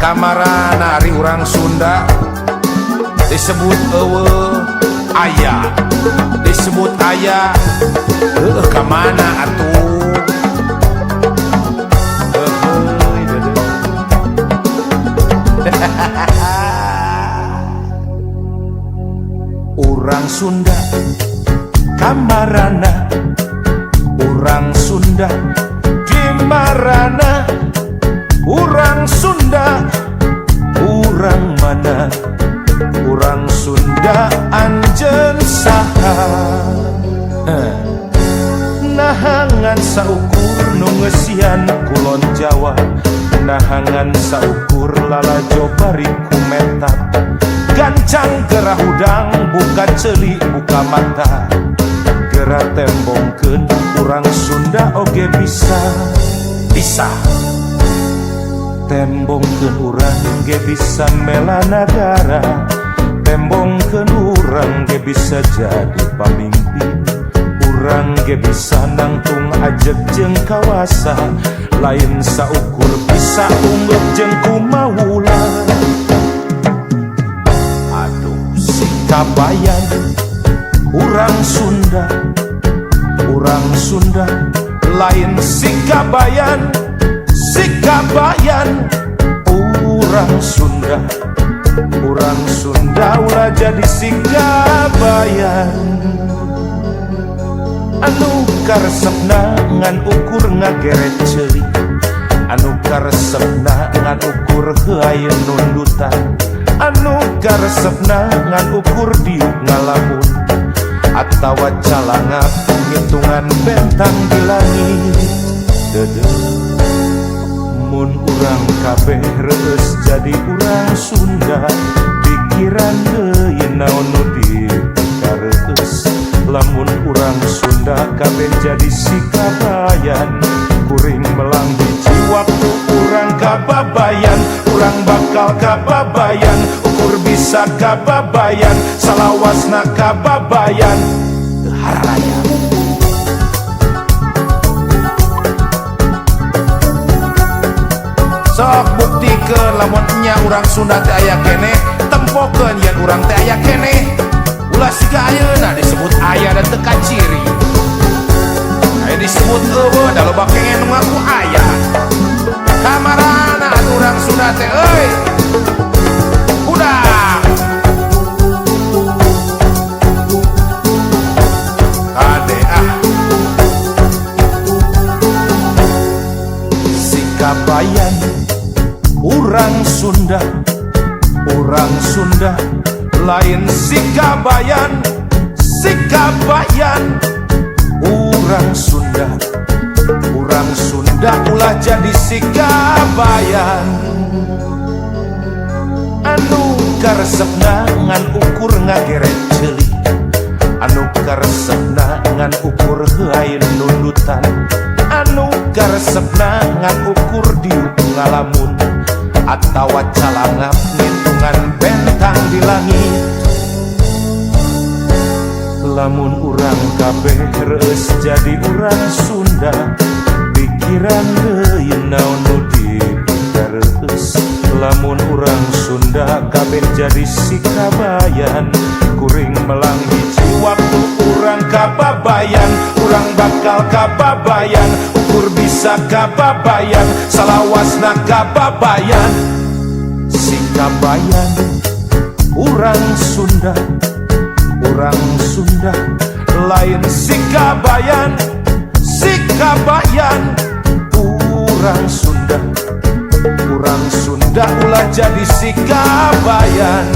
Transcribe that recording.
Kamarana ari urang Sunda disebut eueuh aya, disebut aya heueuh ka mana atuh. Heuheuy deudeuh. Urang Sunda kamarana, urang Sunda di marana, urang Sunda urang mana, urang Sunda anjeun saha. Nahangan saukur nu ngeusian kulon Jawa, nahangan saukur lalajo bari kumetap, gancang gerah hudang buka ceuli buka mata, gera tembongkeun urang Sunda oge bisa bisa tembongkeun urang ge bisa mela nagara, tembongkeun urang ge bisa jadi pamimpin, urang ge bisa nangtung ajeg jeung kawasa, lain saukur bisa unggep jeung kumawula. Aduh si kabayan urang Sunda, urang Sunda lain si kabayan, si kabayan urang Sunda, urang Sunda ulah jadi si kabayan. Anu karesepna ngan ukur ngageret ceuli, anu karesepna ngan ukur heuayeun nundutan, anu karesepna ngan ukur diuk ngalamun, atawa calangap ngitungan bentang di langit. Deudeuh mun urang kabeh reueus jadi urang Sunda, pikiran deui naon nu dipikareus. Lamun urang Sunda kabeh jadi si kabayan, kuring melang hiji waktu urang kababayan, urang bakal kababayan, ukur bisa kababayan, salawasna kababayan, teu hararaya. Sok buktikeun lamun nya urang Sunda teh aya keneh, tempokeun yen urang teh aya keneh. Ulah siga ayeuna disebut aya dan teu kaciri. Aya disebut eueuh da loba keneh nu ngaku aya. Kamarana atuh urang Sunda teh euy. Udah. Kade ah. Si kabayan urang Sunda, urang Sunda lain si kabayan, si kabayan urang Sunda, urang Sunda ulah jadi si kabayan. Anu karesepna ngan ukur ngageret ceuli, anu karesepna ngan ukur heuayeun nundutan, anu karesepna ngan ukur diuk ngalamun, atawa calangap ngitungan bentang di langit. Lamun urang kabeh reueus jadi urang Sunda, pikiran deui naon nu dipikareus. Lamun urang Sunda kabeh jadi si kabayan, kuring melang hiji waktu urang kababayan, urang bakal kababayan, ukur bisa kababayan, salawasna kababayan. Si kabayan urang Sunda, urang Sunda lain si kabayan, si kabayan urang Sunda, urang Sunda ulah jadi si kabayan.